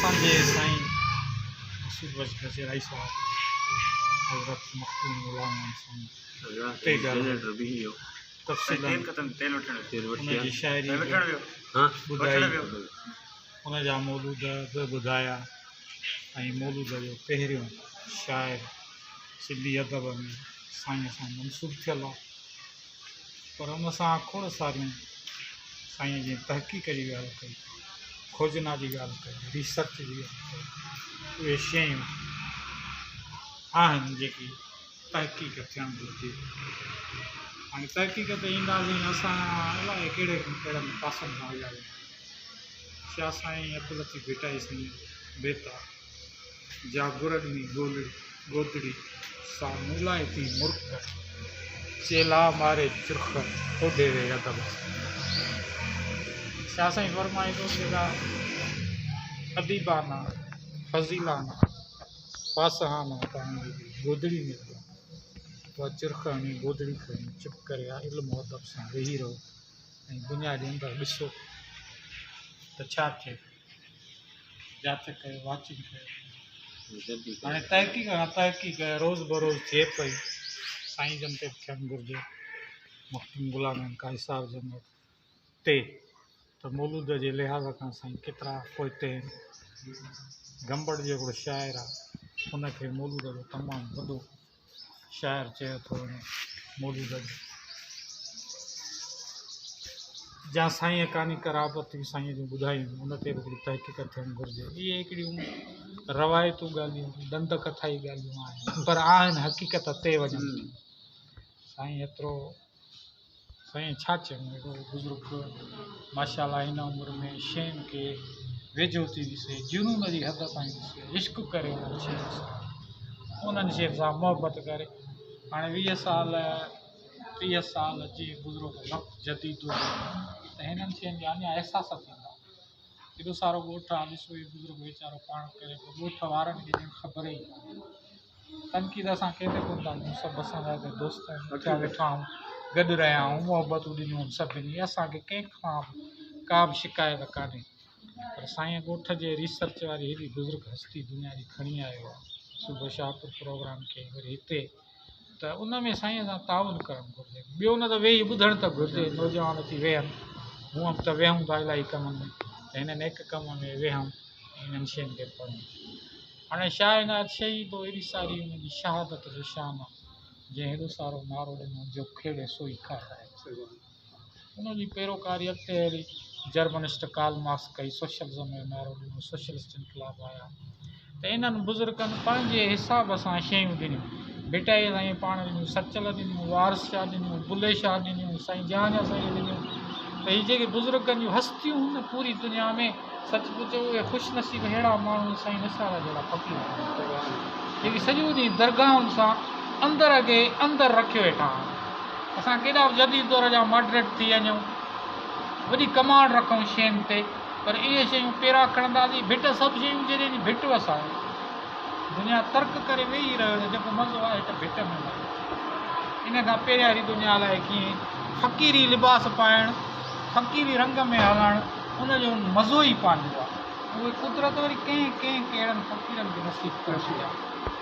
اسان جي سائين مسعود بخش گجرائي صاحب حضرت مخدوم غلام محمد سائين تي ڳالهايو تفصيلا ان جي شاعري به ٻڌائي ان جا مولود به ٻڌايا ۽ مولود جو پهريون شاعر سنڌي ادب ۾ سائين سان منسوب ٿيل آهي پر ان سان کوڙ ساريون سائين جي تحقيق جي ڳالهه ڪئي، کوجنا جي ڳالهه ڪئي، ريسرچ جي ڳالهه ڪئي، اهي شيون آهن جيڪي تحقيق ٿيڻ گهرجي. هاڻي تحقيق تي اينداسين اسان الائي ڪهڙي ڪهڙن پاسن کان هليا ويا آهيون. شاهه سائين عبداللطيف ڀٽائي سائين بيت آ. جا گر ڏني گولڙي گودڙي، سا مولائي ٿي مرڪ، چيلا ماري چرخ، اوڍي ويهي ادب سان. شاهه سائين فرمائي ٿو جيڪا اديبانه، فضيلانه، فاصحانه توهان جي گودڙي ملي آهي، اها چرخ هڻي گودڙي کڻي چپ ڪري علم و ادب سان ويهي رهو ۽ دنيا جي اندر ڏسو ته ڇا ٿئي ٿو. جاچ ڪيو واچنگ ڪيو هاڻي تحقيق کان تحقيق روز بروز ٿئي پئي سائين جن تي به ٿيڻ گهرجي مخدوم غلام احمد قاضي صاحب جن تي ته مولود جي لحاظ کان سائين ڪيترا پوئتي آهن گمبٽ جو هڪڙو شاعر آهي ان کي مولود جو تمام وڏو شاعر چيو ٿو وڃي مولود جو جا سائينء ڪاني قرابتون سائينء جون ٻڌايون ان تي به هڪڙي تحقيق ٿيڻ گهرجي. اهي هڪڙيون روايتون ڳالهيون ڏند ڪٿائي ڳالهيون آهن پر آهن حقيقت تي وڃن ٿيون. سائين ايترو سائين ڇا چئون اهڙو بزرگ ماشاء الله هن عمر ۾ شين کي ويجهو ٿي ڏسي جنون جي حد تائين ڏسي عشق ڪري انهن شين سان انهن شين سان محبت ڪري هاڻي 20 سال 30 سال جي بزرگ وقت جديد دور ته هنن شين جا اڃا احساس ٿيندا. ايڏو سارو ڳوٺ آ ڏسو هي بزرگ ويچارو پاڻ ڪري پيو ڳوٺ وارن کي ڄڻ خبر ئي ڪانهي. تنقيد اسان ڪنهن تي ڪونه ٿا ڪيون سڀ اسان جا هتي دوست آهن اٿيا ويٺا آهيون گڏ رهيا آهيون محبتون ڏنيون آهن سڀني اسان کي ڪنهن کان به ڪا به شڪايت ڪانهي پر سائين ڳوٺ جي ريسرچ واري هيڏي بزرگ هستي دنيا جي کڻي آيو آ صبح شاهپور پروگرام ڪيائين وري هتي ته ان ۾ سائين سان تعاون ڪرڻ گهرجي ٻيو نه ته ويهي ٻڌڻ ته گهرجي نوجوان اچي ويهن هونئن به ته ويهون ٿا الاهي ڪمن ۾ ته هن نيڪ ڪم ۾ ويهون ۽ انهن شين کي پڙهون هاڻي شاهه عنايت شهيد هو ايڏي ساري ان جي شهادت جو شان آهي جنهن هيڏو سارو نعرو ڏنو جو کيڙي سوئي کائي ان جي پيروڪاري اڳتي هلي جرمنسٽ ڪارل مارڪس ڪئي، سوشلزم جو نعرو ڏنو، سوشلسٽ انقلاب آيا ته انهن بزرگن پنهنجي حساب سان شيون ڏنيون. ڀٽائيء سائين پاڻ ڏنيون، سچل ڏنيون، وارث شاهه ڏنيون، بلهي شاهه ڏنيون، سائين جهانيان سائينء ڏنيون ته هي جيڪي بزرگن جون هستيون هيون نه پوري دنيا ۾ سچ پچ اهي خوش نصيب اهڙا ماڻهو سائين نثار جهڙا فقير آهن جيڪي سڄو ڏينهن درگاهن سان اندر کي اندر رکيو ويٺا آهن. اسان ڪيڏا به جديد دور جا ماڊريٽ ٿي وڃون، وڏي ڪمانڊ رکون شين تي، پر اهي شيون پيرا کڻنداسين، ڀٽ سڀ شيون جڏهن ڏينهن ڀٽ وسايو، دنيا ترڪ ڪري ويهي رهيو ته جيڪو مزو آهي ته ڀٽ ۾ مزو. ان کان پهريان واري دنيا الائي ڪيئن فقيري لباس پائڻ، فقيري رنگ ۾ هلڻ، ان جو مزو ئي پنهنجو آهي. اهي قدرت وري ڪنهن ڪنهن ڪهڙن فقيرن کي نصيب ڪندي آهي.